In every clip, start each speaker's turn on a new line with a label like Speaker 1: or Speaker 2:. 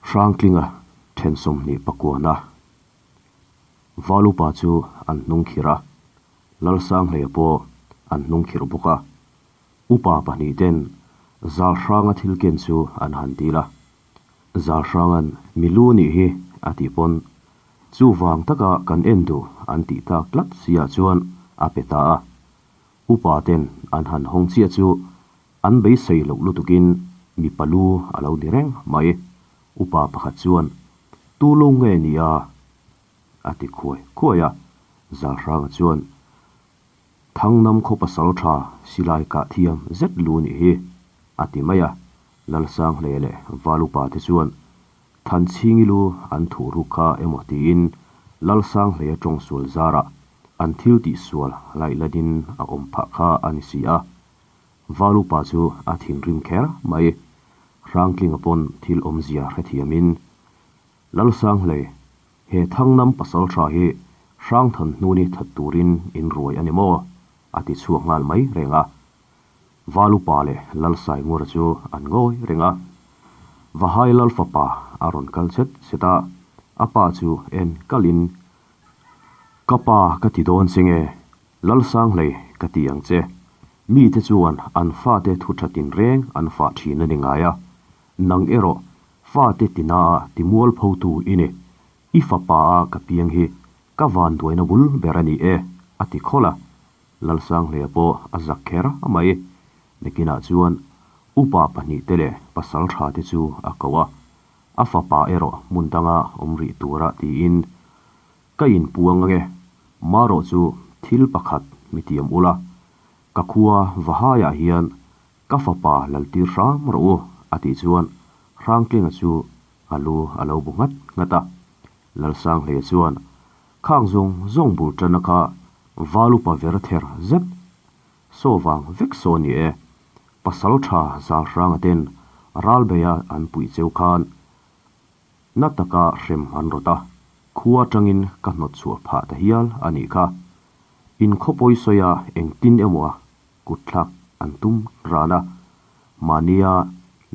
Speaker 1: Hrangtlinga then 29-na Valupa chu an hnung khirh a, Lalsanghleia pawh an hnung khirh bawk a. Upa pahnih ten Zalhranga thil ken chu an han dil a. Zalhranga'n mi lu nih hi a tih pawn chuvang taka kan en duh an tih tak tlat siah chuan a pe ta a. Upa ten an han hawng chiah chu an beisei loh lutukin mipa lu a lo ni reng mai. Upa pakhat chuan, Tu lu nge ni a? a ti khuai khuai a. Zalhranga chuan, Thangnam khaw pasal tha silai kah thiam zet lu nih hi, a ti mai a. Lalsanghle leh Valupa te chuan Thanchhingi lu an thuh ruk kha emaw tiin Lalsanghleia tawng sual zarah an thil tih sual laihladin a awm phah kha a ni si a. Valupa chu a thinrim kher mai. Hrangtlinga pawn thil awmzia hrethiamin Lalsanghlei, he Thangnam pasal tha hi Hrangthan hnuni that turin in ruai a ni maw? a ti chhuak nghal mai reng a. Valupa leh Lalsaingura chu an ngawi reng a. Vahai Lalfapa a rawn kal chet chet a, a pa chu en kalin, Ka pa ka ti dawn che nge, Lalsanghlei ka ti ang che. Mite chuan an fate thu tha tinreng an fah thin a ni ngai a, nang erawh fate tinaah timualphotu i ni. I fapa a ka piang hi ka vanduaina bul ber a ni e, a ti khawlh a. Lalsanghleia pawh a zak kher mai. Nakinah chuan upa pahnihte leh pasal thate chu a ko a, a fapa erawh hmun danga awm rih tura tiin, Ka inpuang ange, marawh chu thil pakhat mi tiam ula, ka khua Vahaiah hian ka fapa laltir hram rawh u, a tih chuan Hrangtlinga chu a lu a lo bu nghat nghat a. Lalsanghleia chuan, Khang zawng zawng bul tana kha Valupa ver ther zet saw vang vek saw ni e. Pasal tha Zalhranga ten Ralbeia an puih cheu khan na taka hrem an rawt a, khua atangin ka hnawt chhuah phah ta hial a nih kha. In khawpawi sawia engtin emaw a kutthlak an tum ran a, mahnia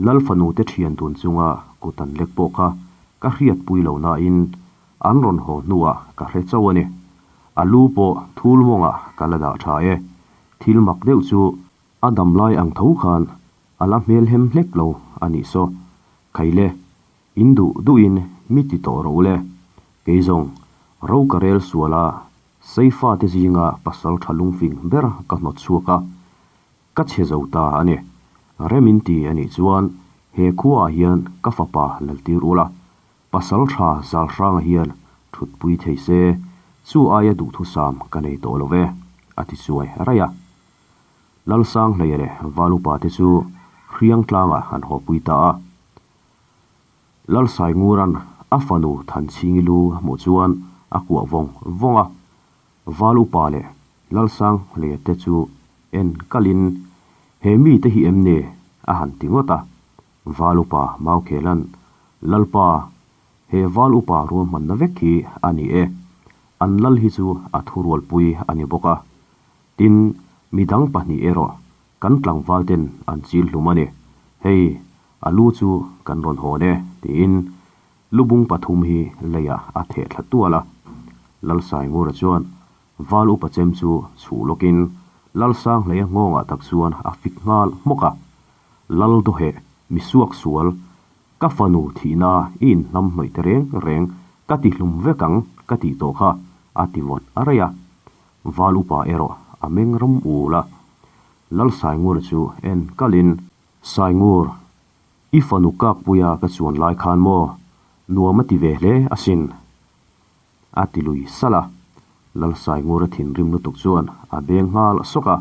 Speaker 1: Lalfanu te thian dun chunga kut an lek pawh kha ka hriatpui lo nain an rawn haw hnuah ka hre chauh a ni. A lu pawh thul mawngah ka la dah tha e. Thil mak deuh chu a dam lai ang tho khan a la hmel hem hlek lo a nih saw. Khaile, in duh duhin mi ti tawh rawh ule. Kei zawng, ro ka rel sual a, Seifa te zinga pasal tha lungfing ber ka hnawt chhuak a, Ka chhe zo ta a ni. Rem in ti a nih chuan he khuaah hian ka fapa laltir ula, pasal tha Zalhranga hian thutpui thei se, chu aia duhthusam ka nei tawh lo ve, a ti chuai raih a. Lalsanghleia leh Valupa te chu Hriang tlangah an hawpui ta a. Lalsainguran a fanu Thanchhingi lu a hmuh chuan a kuah vawng vawng a. Val upa leh Lalsang hle te chu en kalin, He mite hi em ni? a han ti ngawt a. Val upa Maukhelan, Lalpa, he val upa ruahmanna vek hi a ni e. An lal hi chu a thurualpui a ni bawk a. Tin, midang pahnih erawh kan tlangval ten an chil hlum a ni. Hei, a lu chu kan rawn hawn e, tiin Lubung pathum hi leiah a theh thla tual a. Lalsaingura chuan Val upa chem chu chhuh lawkin Lalsanghleia nghawngah tak chuan a fik nghal hmawk a. Lal dawheh, mi suak sual, ka fanu thihna i inhnam hnawih te reng reng ka ti hlum vek ang ka tih tawh kha a ti vawt a rei a. Val upa erawh a meng ram ul a. Lalsaingura chu en kalin, Saingur, I fanu kakpuia ka chuan lai khan maw nuam a ti ve hle asin? A ti lui salh a. Lalsaingura thinrim lutuk chuan a beng nghal sawk a.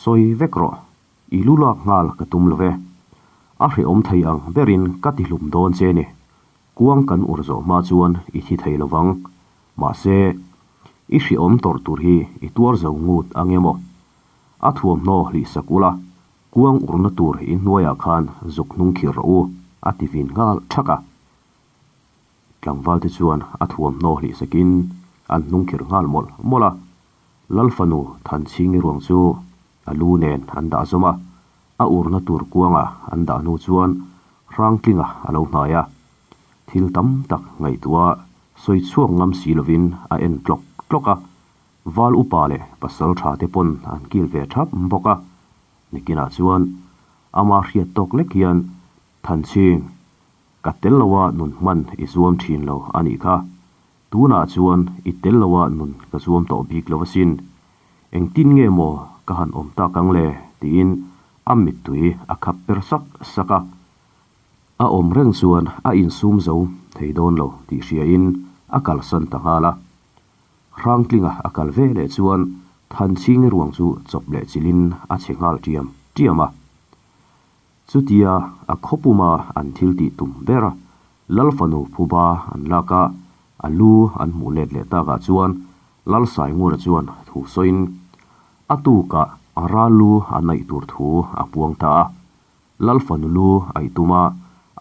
Speaker 1: Sawi vek rawh, i lu lak nghal ka tum lo ve. A hrehawm thei ang berin ka ti hlum dawn che ni. Kuang kan ur zawh hma chuan i thi thei lo vang. Mahse, i hrehawm tawrh tur hi i tuar zo ngut ang emaw? A thuamhnaw hlihsak ula, Kuang urna tur in hnuaiah khan zuk hnung khir rawh u, a ti vin nghal thak a. Tlangval te chuan a thuamhnaw hlih sakin an hnung khir nghal mawlh mawlh a. Lal fanu Thanchhingi ruang chu a lu nen an dah zawm a, a urna tur kuangah an dah hnu chuan Hrangtlinga a lo hnai a, thil tam tak ngaihtuah sawi chhuak ngam si lovin a en tlawk tlawk a, Val upa leh pasal tha te pawn an kil ve thap bawk a, nikinah chuan ama hriat tawk lek hian Thanchhing, ka tel loa nun hman i zuam thin lo a nih kha, tunah chuan i tel loa nun ka zuam tawh bik lo asin, engtin nge maw ka han awm tak ang le tiin a mittui a khap per sak sak a. A awm reng chuan a insum zo thei dawn lo tih hriain a kalsan ta nghal a. Hrangtlinga a kal ve leh chuan Thanchhingi ruang chu chawp leh chilhin a chhe nghal ṭiam ṭiam a. Chutia a khawpuma an thil tih tum ber a, Lal fanu phuba an lak a, a lu an hmuh let leh takah chuan Lal Saingura chuan thu sawiin a tukah a ral lu a naih tur thu a puang ta a. Lal fanu lu a i tum a,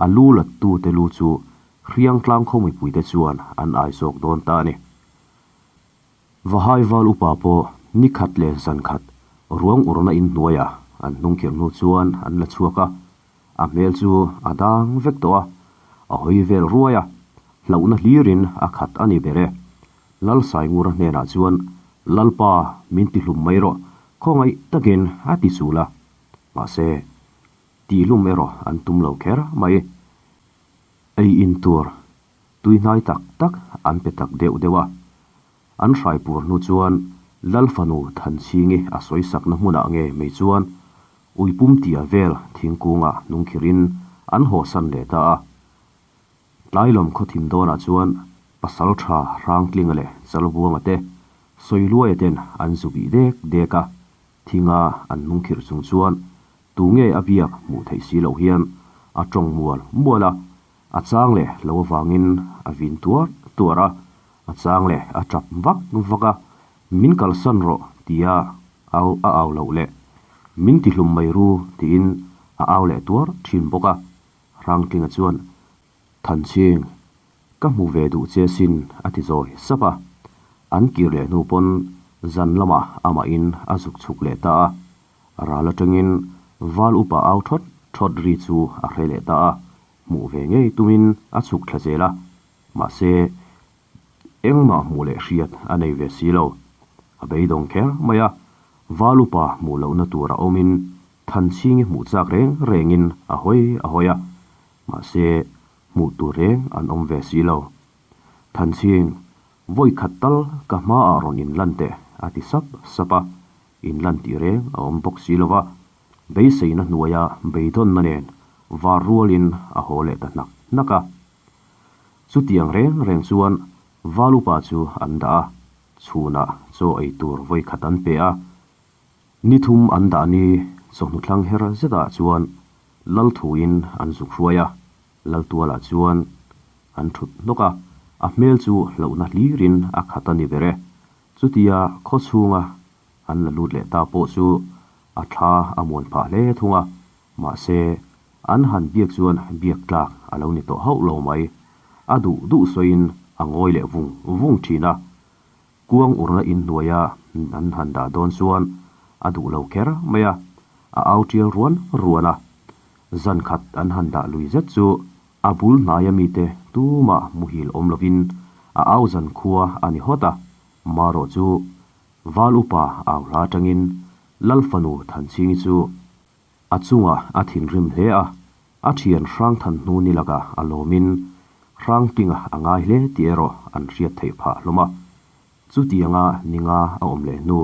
Speaker 1: a lu lattute lu chu Hriangtlang khaw mipuite chuan an ai zawk dawn ta a ni. Vahai val upa pawh ni khat leh zan khat ruang urna in hnuaiah an hnung khirh hnu chuan an la chhuak a, a hmel chu a dang vek tawh a, a hawi vel ruai a, hlauhna hlirin a khat a ni ber e. Lal Saingura hnenah chuan, Lalpa, min ti hlum mai rawh, khawngaih takin a ti chul a. Mahse, tihlum erawh an tum lo kher mai. Ei in tur tui hnai tak tak an pe tak deuh deuh a. An hrai pur hnu chuan Lal fanu Thanchhingi a sawi sakna hmunah nge mai chuan Uipum tia vel thingkungah hnungkhirhin an hawsan leh ta a. Tlailawm khawthim dawnah chuan pasal tha Hrangtlinga leh Chalbuanga te Sawiluaia ten an zu bih dek dek a, thinga an hnungkhirh chung chuan tu nge a biak hmuh theih si loh hian a tawng mual mual a, a chang leh lo avangin a vin tuar tuar a, a chang leh a tap vak vak a, min kalsan rawh tia au a au loh leh min tihlum mai ru tiin a au leh tuar thin bawk a. Rangtlinga chuan, Thanchhing, ka hmu ve duh che sin a ti zawi sap a. An kir leh hnu pawn zan lamah amahin a zuk chhuk leh ta a. Ral atangin val upa au thawt thawt ri chu a hre leh ta a, hmuh ve ngei tumin a chhuk thla zel a. Mahse, engmah hmuh leh hriat a nei ve si lo. A beidawng kher mai a, val upa hmuh lohna tur a awmin Thanchhingi hmuh chak reng rengin a hawi a hawi a, mahse hmuh tur reng an awm ve si lo. Thanchhing, vawi khat tal ka hmaah rawn inlan teh a ti sap sap a, inlan tih reng a awm bawk si lo va, beiseina hnuaia beidawnna nen var rualin a haw leh ta hnak hnak a. Chutiang reng reng chuan Valupa chu an dah a, chhunah chaw ei tur vawi khat an pe a, Ni thum an dah ni chawhnu thlang her zetah chuan Lal thuin an zuk hruai a, Lal tualah chuan an thut hnawk a, a hmel chu hlauhna hlirin a khat a ni ber e. Chutia khaw chhunga an la lut leh ta pawh chu a thla a muan phah hle thung a, mahse an han biak chuan biak tlak a lo ni tawh hauh lo mai. A duh duh sawiin a ngawi leh vung vung thin a, Kuang urna in hnuaia an han dah dawn chuan a duh lo kher mai a, a au tial ruan ruan a. Zan khat an han dah lui zet chu a bul hnaia mite tumah muhil awm lovin a au zan khua a ni hawt a, marawh chu Val upa au hla atangin Lal fanu Thanchhingi chu A chungah a thinrim hle a, a thian hrang than hnu ni lakah a lawmin hrang tinga a ngai hle tih erawh an hriat theih phah hlawm a. Chutianga ninga a awm leh hnu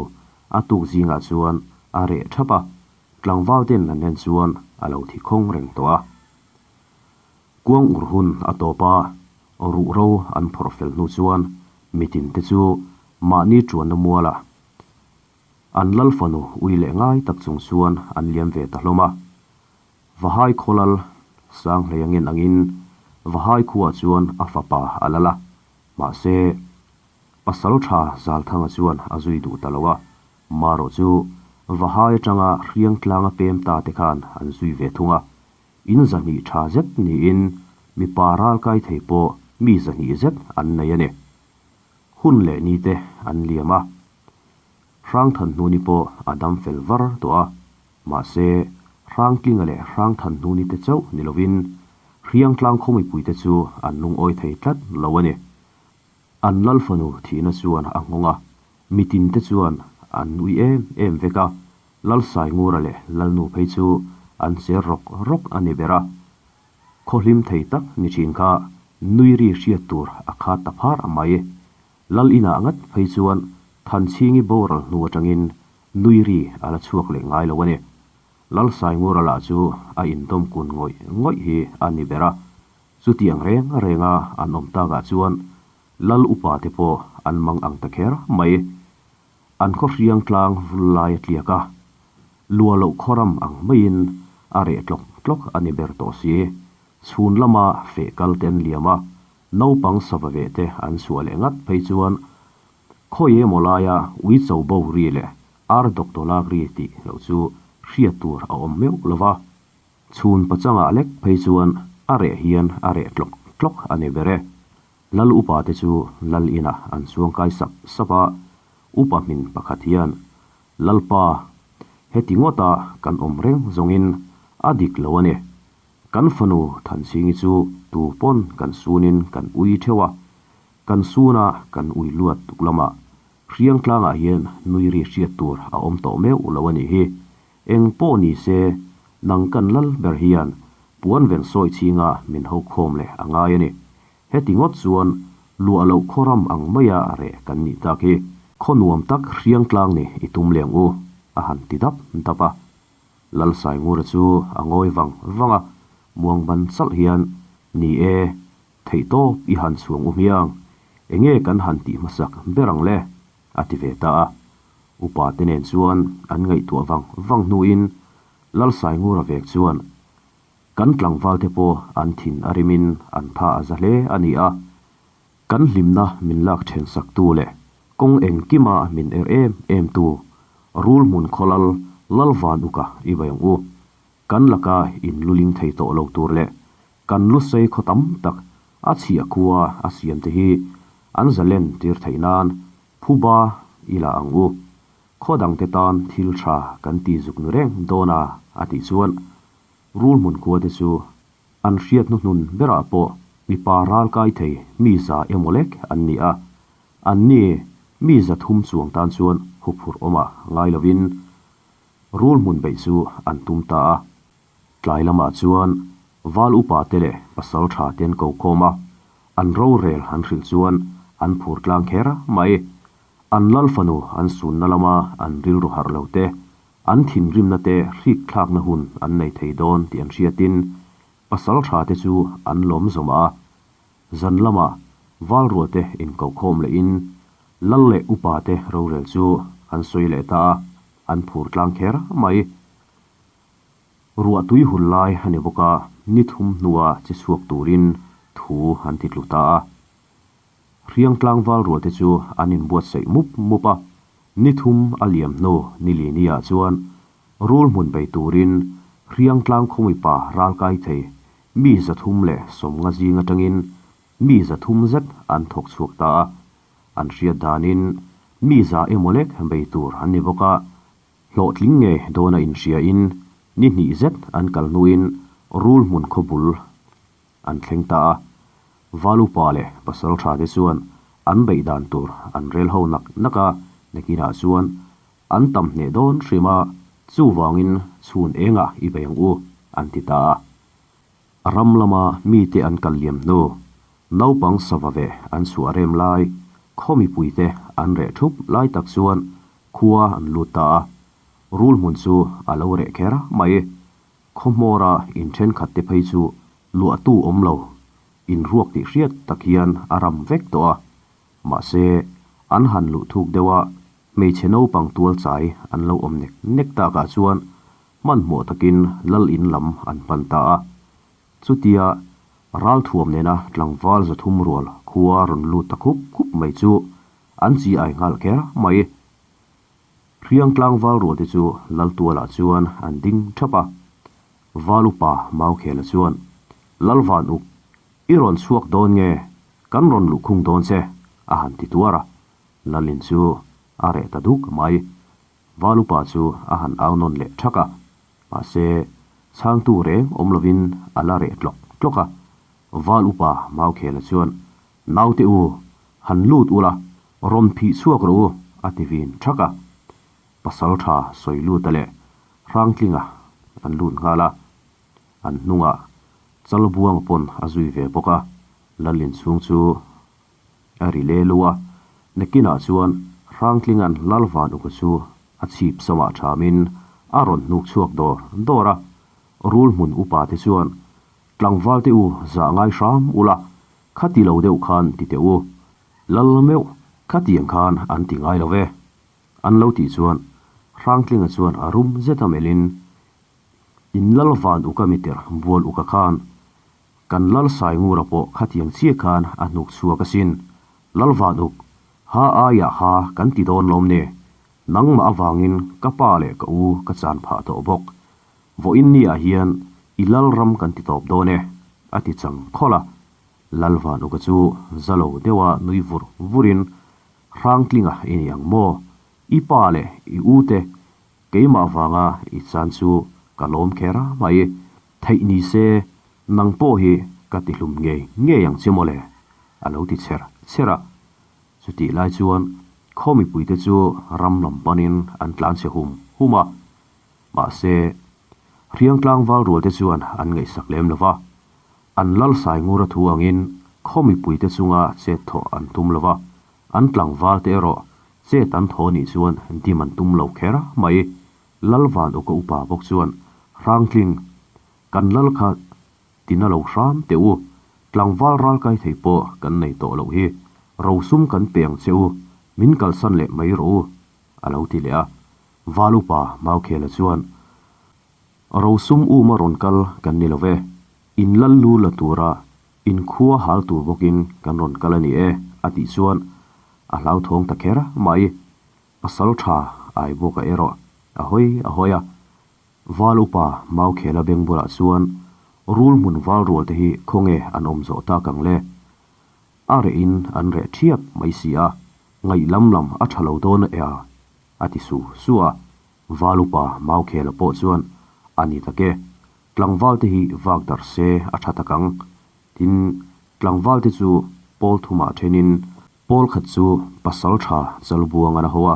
Speaker 1: a tuk zingah chuan a reh thap a, tlangval ten an en chuan a lo thi khawng reng tawh a. Kuang ur hun a tawp a, ruhro an phawrh fel hnu chuan mitin te chu mahni tuanna mualah An lal fanu ui leh ngai tak chung chuan an liam ve ta hlawm a. Vahai khawlal Sanghlei a ngen angin Vahai khuaah chuan a fapa a lal a, mahse pasal tha Zalthanga chuan a zui duh ta lo a, marawh chu Vahai atanga hriang tlanga pem ta te khan an zui ve thung a, in zahnih tha zet niin mipa ral kai thei pawh mi zahnih zet an nei a ni. Hun leh ni te an liam a, Hrangthanhnuni pawh a dam fel var tawh a, mahse Hrangtlinga leh Hrangthanhnuni te chauh ni lovin Hriangtlang khaw mipuite chu an lungawi thei tlat lo a ni. An lal fanu thihna chuan a nghawng a, mitin te chuan an ui em em vek a, Lal Saingura leh Lalnu phei chu an cher rawk rawk a ni ber a. Khaw hlim thei tak ni thin kha nui ri hriat tur a khat ta phar mai. Lal inah ngat phei chuan Thanchhingi boral hnu atangin nui ri a la chhuak leh ngai lo a ni. Lal Saingura lah chu a indawm kun ngawih ngawih hi a ni ber a. Chutiang reng renga an awm takah chuan Lal upa te pawh an mang ang ta kher mai. An khaw hriang tlang vul lai a tliak a, lua loh khawram ang maiin a reh tlawk tlawk a ni ber tawh si. Chhun lama feh kal te an liam a, naupang sava ve te an chhuah leh ngat phei chuan khawi emaw laia ui cho bo ri leh ar doctor lak ri tih loh chu hriat tur a awm meuh lo va. Chhun pachangah lek phei chuan a reh hian a reh tlawk tlawk a ni ber e. Lal upa te chu lal inah an chuangkai sap sap a, upa hmin pakhat hian, Lalpa, heti ngawta kan awm reng zawngin a dik lo a ni. Kan fanu Thanchhingi chu tu pawn kan sunin kan ui theuh a, kan suna kan ui luat tuk lamah Hriangtlangah hian nui ri hriat tur a awm tawh meuh lo a nih hi. Eng pawh ni se, nang kan lal ber hian puan ven sawi chhinga min ho khawm leh a ngai a ni. Heti ngawt chuan luah loh khaw ram ang maia reh kan nih tak hi. Khaw nuam tak Hriangtlang nih i tum leng u, a han ti dap dap a. Lal Saingura chu a ngawi vang vang a, muang ban chalh hian, Ni e, theihtawp i han chhuang u hmiang, enge kan han tih hmasak ber ang le? a ti ve ta a. Upa te nen chuan an ngaihtuah vang vang hnuin Lal Saingura vek chuan, Kan tlangval te pawh an thin a rimin an tha a za hle a ni a, kan hlimna min lak then sak tu leh kawng engkima min er em em tu rul hmun khawlal lal van uka i vai ang u. Kan laka in luling thei tawh lo tur leh kan lu sei khaw tam tak a chhiah khua a siam te hi an zalen tir theih nan phuba i la ang u. Khaw dangte tan thil tha kan ti zuk nu reng dawn a a tih chuan Rul hmun khua te chu an hriat hnuhnun berah pawh mipa ral kai thei mi za emaw lek an ni a, an ni mi za thum chuang tan chuan huphurh awmah ngai lovin rul hmun beih chu an tum ta a. Tlai lamah chuan val upa te leh pasal tha te an ko khawm a, an rorel an hrilh chuan an phur tlang kher mai. An lal fanu an sunna lama an rilru harh lo te An thinrimna te hrik thlakna hun an nei thei dawn tih an hriatin pasal tha te chu an lawm zawm a. Zan lamah Valrual te inkohkhawm lehin Lal leh upa te rorel chu an sawi leh ta a, an phur tlang kher mai. Ruah tui hun lai a ni bawk a, ni thum hnua che chhuak turin thu an ti tlu ta a. Hriangtlang Valrual te chu an inbuatsaih mup mup a, Ni thum a liam hnu ni lini-ah chuan rul hmun bei turin Hriangtlang khaw mipa ral kai thei mi 350 zing atangin mi 300 zet an thawk chhuak ta a. An hriat danin mi za emaw lek bei tur an ni bawk a, hlawhtling nge dawna inhriain ni hnih zet an kal hnuin rul hmun khaw bul an thleng ta a. Valupa leh Pasaltha te chuan an beih dan tur an rel ho nak nak a, nakinah chuan an tam hneh dawn hrim a, chuvangin chhun engah i bei ang u, an ti ta a. Ram lama mite an kal liam hnu, naupang sava ve an chhuah rem lai, khaw mipuite an reh thup lai tak chuan khua an lut ta a, rul hmun chu a lo reh kher mai. Khaw hmawra in thenkhat te phei chu luahtu awm lo, in ruak tih hriat tak hian a ram vek tawh a. Mahse, an han luh thuk deuh a, hmeichhe naupang tual chai an lo awm nek nek takah chuan hmanhmawh takin lal in lam an pan ta a. Chutia ralthuam nena tlangval 300 rual khua rawn lut ta khup khup mai chu an chi ai nghal kher mai. Hriang tlangval rualte chu Laltualah chuan an ding thap a. Val upa Maukhela chuan, Lalvan uk, i rawn chhuak dawn nge? Kan rawn luhkhung dawn che, a han ti tuar a. Lalin chu a reh ta duk mai. Val upa chu a han au nawn leh thak a. Mahse, chhangtu reng awm lovin a la reh tlawk tlawk a. Val upa Maukhela chuan, Naute u, han lut ula, rawn phih chhuak rawh u, a ti vin thak a. Pasaltha sawi luta leh Hrangtlinga an lut nghal a, an hnungah Chalbuanga pawn a zui ve bawk a, Lalin chhung chu a ri le lu a, nakinah chuan Hrangtlinga'n Lalvan uka chu a chhip samah thamin a rawn hnuk chhuak dawr dawr a, rul hmun upa te chuan Tlangval te u zah ngai hram ula, khati lo deuh khan ti teh u, Lal meuh khatiang khan an ti ngai lo ve. An lo tih chuan Hrangtlinga chuan a rum zet a melhin, In lal van uka miter bual uka khan kan lal sai ngura pawh khatiang chiah khan a hnuk chhuak asin. Lal van uk, ha aiah ha kan ti dawn lawm ne? Nangmah avangin ka pa leh ka u ka chan phah tawh bawk. Vawiin ni ah hian i lal ram kan ti tawp dawn e, a ti chang khawlh a. Lal van uka chu za lo deuha nui vur vurin, Hrangtlinga i ni ang maw? I pa leh i u te keimah vanga i chan chu ka lawm kher a mai. Theih ni se nang pawh hi ka ti hlum ngei ngei ang che mawle, a lo ti chher chher a. Chutih lai chuan khaw mipuite chu ram lam panin an tlan chhe hum hum a. Mahse, Hriangtlang val rualte chuan an ngaihsak lem lo va. An lal sai ngur a thu angin khaw mipuite chunga chet thawh an tum lo va, an tlangval te erawh chet an thaw nih chuan dim an tum lo kher mai. Lal van uka upa bawk chuan, Hrangtling, kan lal kha tina lo hram teh u, tlangval ral kai thei pawh kan nei tawh loh hi, rosum kan pe ang che u, min kalsan leh mai rawh u, a lo ti leh a. Val upa Maukhela chuan, Rosum uma rawn kal kan ni lo ve, in lal lu la tura in khua hal tur bawkin kan rawn kal a ni e, a tih chuan a hlauthawng ta kher mai. Pasal tha ai bawka erawh a hawi a hawi a. Val upa Maukhela beng bulah chuan rul hmun val rual te hi khawnge an awm zawh tak ang le? A reh in an reh thiap mai si a, ngaih lam lam a tha lo dawn e a, a ti su su a. Val upa Maukhela pawh chuan a ni tak e, tlangval te hi vak darh se a tha tak ang. Tin, tlangval te chu pawl thumah thenin pawl khat chu pasal tha Chalbuang an a ho a,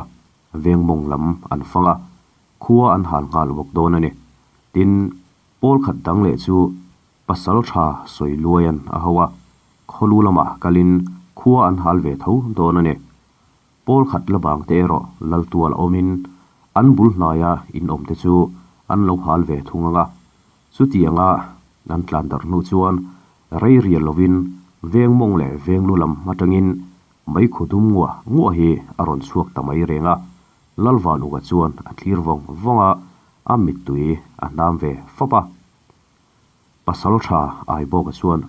Speaker 1: vengmawng lam an fang a, khua an hal nghal bawk dawn a ni. Tin, pawl khat dang leh chu pasal tha Sawiluaian a ho a, khawlu lamah kalin khua an hal ve tho dawn a ni. Pawl khat la bang te erawh Laltual awmin an bul hnaia in awm te chu an lo hal ve thung ang a. Chutianga an tlan darh hnu chuan rei rial lovin veng mawng leh veng lu lam atangin meikhu dum nguah nguah hi a rawn chhuak ta mai reng a. Lalvan Uka chuan a thlir vawng vawng a, a mittui a hnam ve fap a. Pasal tha Aibawka chuan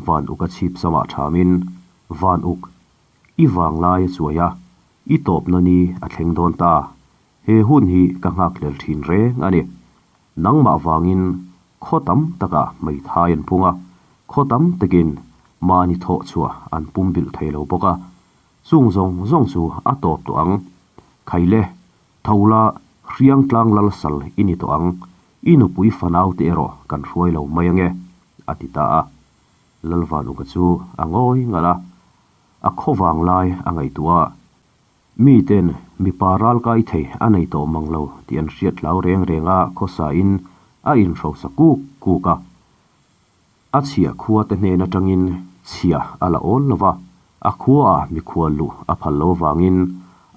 Speaker 1: Van Uka chhip samah thamin, Van Uk, I vanglai a chuai a, i tawpna ni a thleng dawn ta. He hun hi ka nghakhlel thin reng a ni. Nangmah vangin khaw tam takah hmeithai an pung a, khaw tam takin mahni thawh chhuah an pum bilh thei lo bawk a. Chung zawng zawng chu a tawp tawh ang. Khaile, tho la, Hriangtlang lal sal i ni tawh ang. I nupui fanau te erawh kan hruai lo mai ange, a ti ta a. Lalvanuka chu a ngawi ngalh a, a khawvang lai a ngaihtuah a, miten mipa ralkai thei a nei tawh mang lo tih an hriat hlau reng reng a khawsa in a inhrosa kuk kuk a. A chhiah khua te hnen atangin chhiah a la awl lo va, a khua ah mikhual luh a phal lo vangin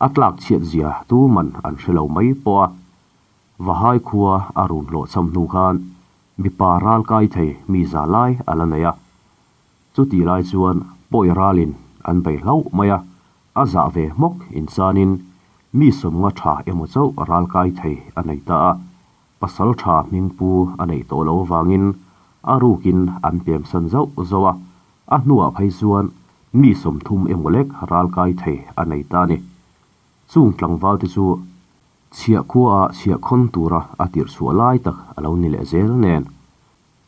Speaker 1: a tlak chhiat zia tu man an hre lo mai pawh a. Vahai khua a run hlawhchham hnu khan Mipa ral kai thei mi za lai a la nei a. Chutih lai chuan pawi ralin an bei hlauh mai a, a zah ve hmawk insanin mi sawmnga tha emaw chauh ral kai thei a nei ta a. Pasal tha hming pu a neih tawh loh avangin a rukin an pemsan zauh zauh a, a hnuah phei chuan mi 30 emaw lek ral kai thei a nei ta a ni. Chung tlangval te chu Chhiah khuaah chhiah khawn tura a tirh chhuah lai tak a lo ni leh zel nen,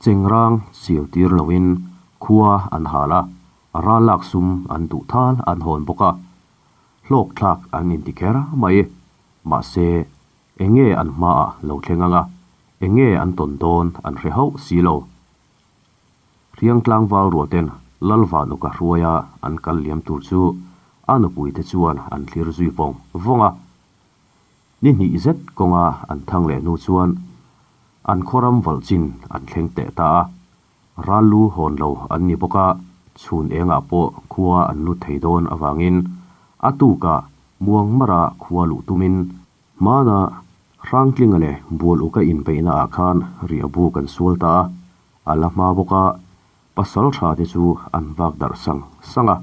Speaker 1: chengrang chiu tir loin khua an hal a, ral lak sum an duh thal an hawn bawk a, hlawk thlak an inti kher mai. Mahse, enge an hmaah lo thleng ang a, enge an tawn dawn an hre hauh si lo. Hriang tlangval rualten Lalvanuka hruaia an kal liam tur chu a nupuite chuan an thlir zui vawng vawng a. Ni hnih zet kawnga an thang leh hnu chuan an khawram valh chin an thleng teh ta a. Ral lu hawn lo an ni bawk a, chhun engah pawh khua an lut thei dawn avangin a tukah muang mara khua luh tumin Hmana Hrangtlinga leh Bualuka inbeihna ah khan riahbu kan sual ta a, a la hma bawk a, pasal tha te chu an vak darh sang sang a.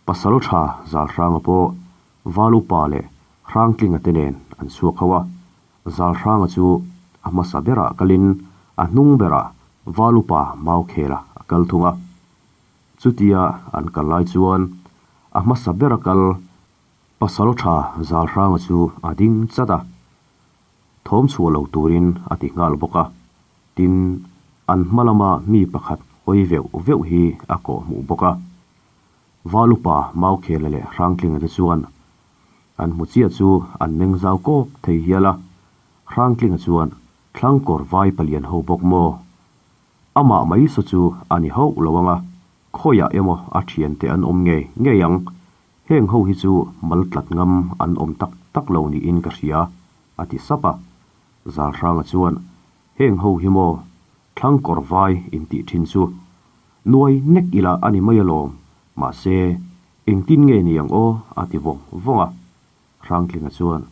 Speaker 1: Pasal tha Zalhranga pawh Valupa leh Hrangtlinga te nen an chhuak ho a, Zalhranga chu a hmasa berah kalin a hnung berah Valupa Maukhela a kal thung a. Chutia an kal lai chuan a hmasa bera kal Pasal tha Zalhranga chu a ding chat a, thawm chhuah lo turin a ti nghal bawk a, tin, an hma lama mi pakhat hawi veuh veuh hi a kawh hmuh bawk a. Valupa Maukhela leh Hrangtlinga te chuan an hmu chiah chu an meng zau kawk thei hial a, Hrangtlinga chuan Thlangkawr vai palian ho bawk maw? Amah mai saw chu a ni hauh lo ang a, khawiah emaw a thiante an awm ngei ngei ang Heng ho hi chu mal tlat ngam an awm tak tak lo niin ka hria, a ti sap a. Zalhranga chuan, Heng ho hi maw, thlang kawr vai intih thin chu. Nuai nek ila a ni mai alawm, mahse, engtin nge ni ang aw, a ti vawng vawng a. Hrangtlinga chuan,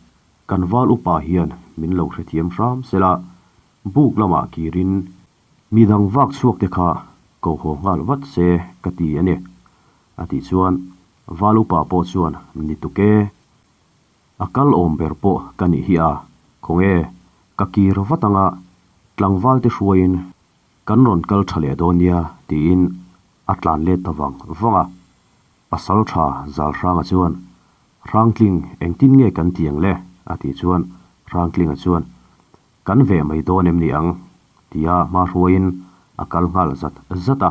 Speaker 1: Kan val upa hian min lo hrethiam hram sela, buk lamah kirin midang vak chhuak te kha ko haw nghal vat se ka ti a ni. A tih chuan Val upa pawh chuan ni tuk e, a kal awm ber pawh ka nih hi a, khawnge ka kir vat anga tlangval te hruaiin kan rawn kal tha leh dawn nia tiin a tlan let ta vang vang a. Pasal tha Zalhranga chuan Hrangtling engtin nge kan ti ang le? a tih chuan Hrangtlinga chuan Kan veh mai dawn em ni ang? tia hma hruaiin a kal nghal zat zat a.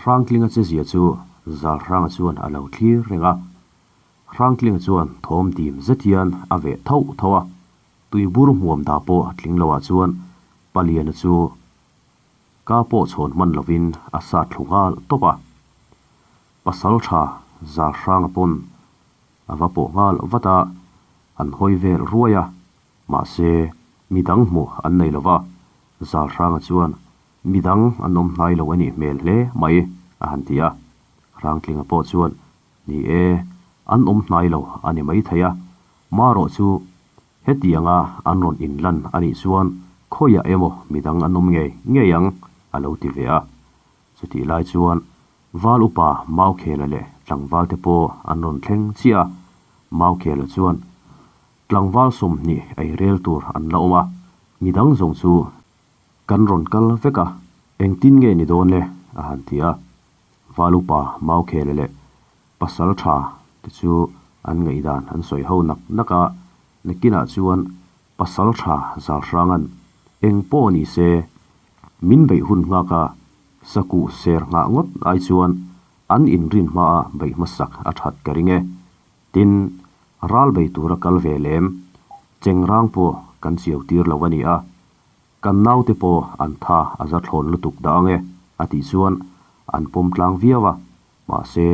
Speaker 1: Hrangtlinga che zia chu Zalhranga chuan a lo thlir reng a. Hrangtlinga chuan thawm dim zet hian a veh thauh thauh a, tuibur hmuam dah pawh tling loah chuan Paliana chu ka pawh chhawn hman lovin a sat thlu nghal tawp a. Pasal tha Zalhranga pawn a va pawh nghal vat a, an hawi vel ruai a, mahse midang hmuh an nei lo va, Zalhranga chuan Midang an awm hnai lo a nih hmel hle mai, a han ti a. Rangtlinga pawh chuan, Ni e, an awm hnai lo a ni maithei a, marawh chu hetianga an rawn inlan a nih chuan khawiah emaw midang an awm ngei ngei ang, a lo ti ve a. Chutih lai chuan Val upa Maukhela leh tlangvalte pawh an rawn thleng chiah a, Maukhela chuan tlangval 20 ei rel tur an la awm a, midang zawng chu Kan rawn kal vek a, engtin nge ni dawn le? a han ti a. Valupa, Maukhele leh Pasal tha te chu an ngaihdan an sawi ho nak nak a, nakinah chuan Pasal tha Zalhranga'n eng pawh ni se, min beih hun nghak a, sakuh ser nghah ngawt ai chuan an inrin hmaa beih hmasak a that ka ring e. Tin, ral bei tura kal ve lem, chengrang pawh kan chiau tir lo a ni a, kan naute pawh an tha a za thlawn lutuk dah ang e, a tih chuan an pawm tlang viau a, mahse,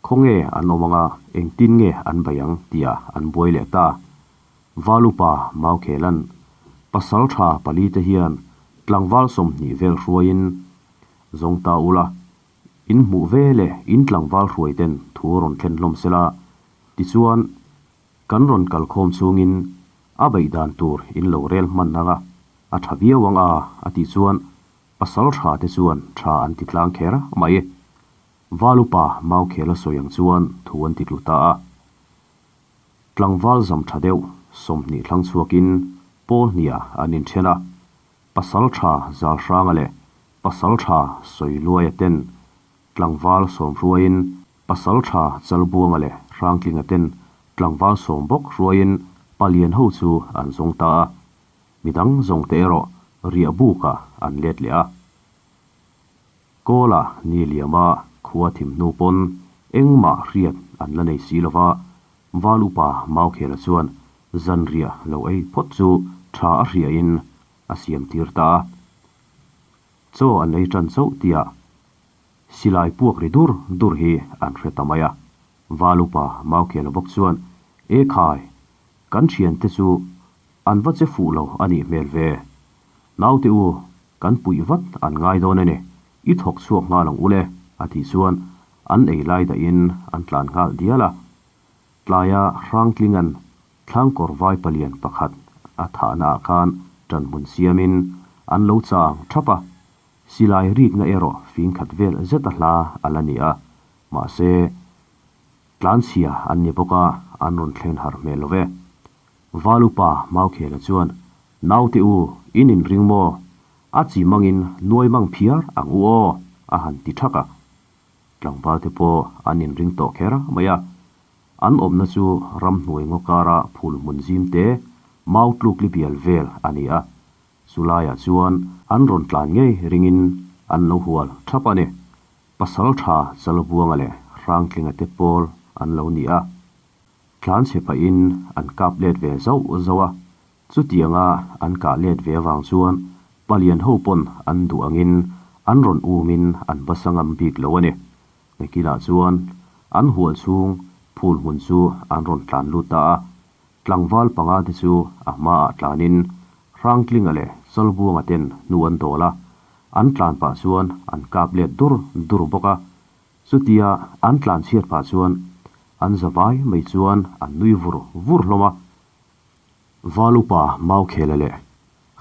Speaker 1: khawnge an awm anga engtin nge an bei ang tihah an buai leh ta. Valupa Maukhelan pasal tha palite hian tlangval 20 vel hruaiin zawng ta ula, In hmuh ve le in tlangval hruai ten thu rawn thlen hlawm sela, tichuan kan rawn kal khawm chungin a beih dan tur in lo rel hman ang a, a tha viau ang a, a tih chuan pasal tha te chuan tha an ti tlang kher mai. Valupa Maukhela sawi ang chuan thu an ti tlu ta a. Tlangval zam tha deuh 20 thlang chhuakin pawl hniah an inthen a, Pasal tha Zalhranga leh Pasal tha Sawiluaia ten tlangval 10 hruaiin Pasal tha Chalbuanga leh Hrangtlinga ten tlangval 10 bawk hruaiin palian ho chu an zawng ta a, midang zawng te erawh riah bukah an let leh a. Kawla ni liama khua thim hnu pawn engmah hriat an la nei si lova, Val upa Maukhela chuan zanriah lo ei phawt chu tha a hriain a siam tir ta a. Chaw an ei tan chauh tihah silai puak ri dur dur hi an hre ta mai a. Val upa Maukhela bawk chuan, E khai, kan thiante chu an va che fuh lo a nih hmel ve. Naute u, kan puih vat an ngai dawn a ni, i thawk chhuak nghal ang ule, a tih chuan an ei lai dahin an tlan nghal dial a. Tlaia Hrangtlinga'n Thlangkawr vai palian pakhat a thahna ah khan ṭanhmun siamin an lo chang ṭhap a, silai rikna erawh fing khat vel zet a hla a la ni a, mahse, tlanchhia an ni bawk a, an rawn thlen harh hmel lo ve. Valupa Maukhela chuan, Naute u, in inring maw? A chi mangin nuai mang phiar ang u aw, a han ti ṭhak a. Tlangval te pawh an inring tawh kher mai a. An awmna chu ramhnuai ngaw kara phul hmun zim te, mau tluk li bial vel a ni a. Chu laiah chuan an rawn tlan ngei ringin an lo hual thap a ni. Pasal tha Chalbuanga leh Hrangtlinga te pawl an lo ni a. Tlan chhe pahin an kap let ve zauh zauh a. Chutianga an kah let ve avang chuan palian ho pawn an duh angin an rawn umin an basa ngam bik lo a ni. Nakinah chuan an hual chhung phul hmun chu an rawn tlan lut ta a, tlangval panga te chu a hmaah tlanin Hrangtlinga leh Chalbuanga ten hnu an dawl a, an tlan pah chuan an kap let dur dur bawk a. Chutia an tlan chhiat pah chuan an za vai mai chuan an nui vur vur hlawm a. Val upa Maukhela leh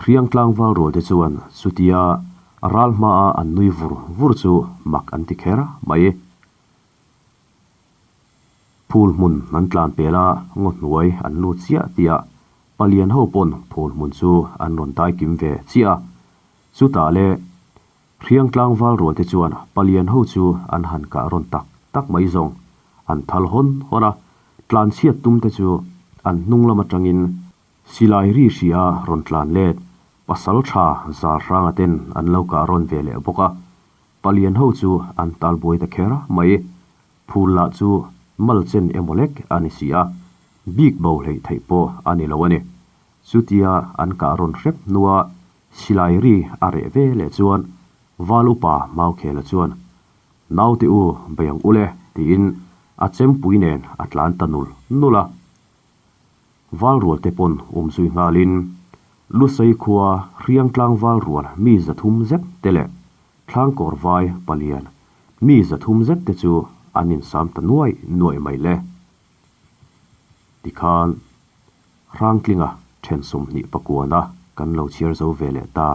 Speaker 1: Hriang tlangval rual te chuan chutia ral hmaa an nui vur vur chu mak an ti kher mai. Phul hmun an tlan pel a, ngaw hnuai an lut chiah tihah palian ho pawn phul hmun chu an rawn dai kim ve chiah a. Chutah le Hriang tlangval rual te chuan palian ho chu an han kah rawn tak tak mai zawng. An thal hawn hawn a, tlanchhiat tum te chu an hnung lam atangin silai ri hria rawn tlan let pasal tha zal hranga ten an lo kah rawn ve leh bawk a. Palian ho chu an tal buai ta kher mai. Phul lah chu mal chen emaw lek a ni si a, bik bo hleih theih pawh a ni lo a ni. Chutia an kah rawn hrep hnua Silai ri a reh ve leh chuan Val upa Maukhela chuan, Naute u, bei ang ule, tiin a chempui nen a tlan ta nul nul a. Val rual te pawn um zui nghalin Lusei khua Hriangtlang val rual mi 300 zet te leh Thlangkawr vai palian mi 300 zet te chu an insam ta nuai nuai mai le. Tikhan Hrangtlinga then 29 kan lo chhiar zo ve leh ta.